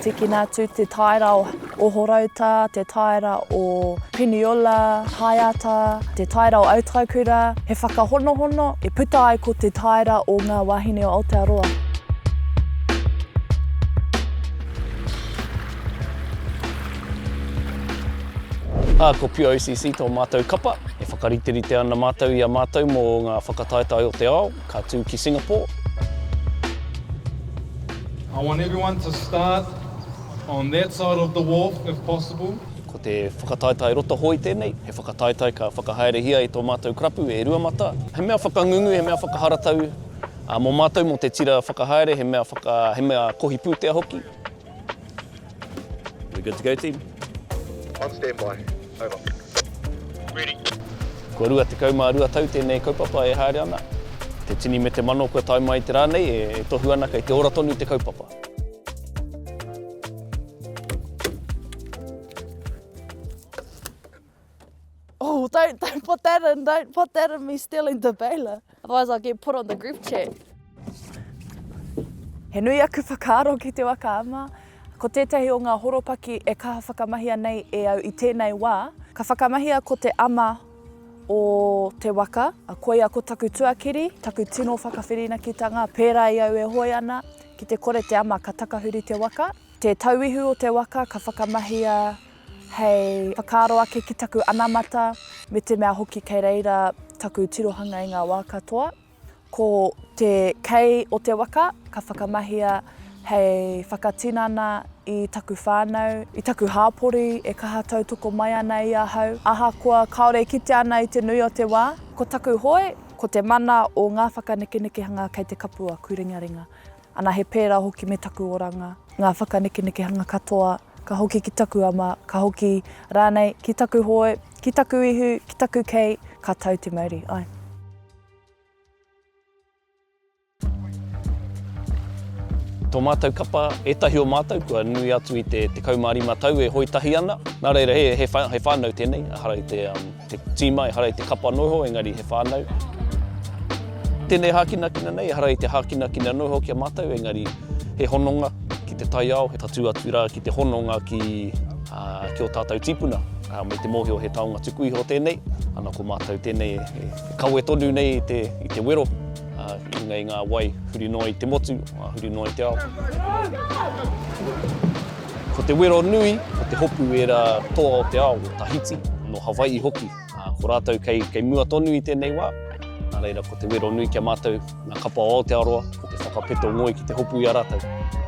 Tīkina atu te taera o Horouta, te taera o Peniola, Haeata, te taera o Autaikura, he whakahonohono e puta ai ko te taera o ngā wāhine o Aotearoa. Ā, ko Pure OCC tō mātou kapa. E whakariterite ana mātou i a mātou mō ngā whakataetae o te ao, ka tū ki Singapore. I want everyone to start on that side of the wharf if possible. Ko te whakataetae rota hoi tēnei, he whakataetae ka whakahaerehia e tō mātou karapu e Ruamata. He mea whakangungu, he mea whakaharatau mō mātou mō te tira whakahaere, he mea whaka, he mea kohi pūtea hoki. We good to go team? On standby. Over. Ready. Kua 22 tau tēnei kaupapa e haere ana. Te tini me te mano kua tae mai i te rā nei e tohu ana kei te ora tonu te kaupapa. Oh, don't, don't put that in, don't put that in me stealing the baler. Otherwise I'll get put on the group chat. He nui aku whakaaro ki te waka ama. Ko tētahi o ngā horopaki e kaha whakamahia nei e au i tēnei wā, ka whakamahia ko te ama o te waka, koia ko taku tuakiri, taku tino whakawhirinakitanga, pērā i au e hoe ana, ki te kore te ama ka takahuri te waka. Te tauihu o te waka ka whakamahia hei whakaaro ake ki taku anamata, me te mea hoki kei reira taku tirohanga i ngā wā katoa. Ko te kei o te waka ka whakamahia hei whakatinana i taku whānau, i taku hāpori e kaha tautoko mai ana i ahau, ahakoa kāore e kitea ana i te nui o te wā. Ko taku hoe, ko te mana o ngā whakanekenekehanga kei te kapu aku ringaringa. Ana he pērā hoki me taku oranga, ngā whakanekenekehanga katoa, ka hoki ki taku ama, ka hoki rānei ki taku hoe, ki taku ihu, ki taku kei, ka tau te mauri, ai. Tō mātou kapa, ētahi o mātou kua nui atu i te 15 tau e hoe tahi ana. Nā reira, he, he, he whānau tēnei, ehara i te, um, te tīma, ehara i te kapa noa iho, engari he whānau. Tēnei hākinakina nei, ehara i te hākinakina noa iho ki a mātou, engari he hononga ki te taiao, he tatū atu rā ki te hononga ki, uh, ki ō tātou tīpuna, uh, me te mōhio he taonga tuku iho tēnei, ana ko mātou tēnei e, e kawe tonu nei i te, i te wero. Ā, i runga i ngā wai huri noa i te motu, ā, huri noa i te ao. Ko te wero nui, ko te hopu ērā toa o te ao, o Tahiti, nō Hawai'i hoki. Ā, ko rātou kei, kei mua tonu i tēnei wā. Nā reira, ko te wero nui ki a mātou, ngā kapa o Aotearoa, ko te whakapeto ngoi ki te hopu i a rātou.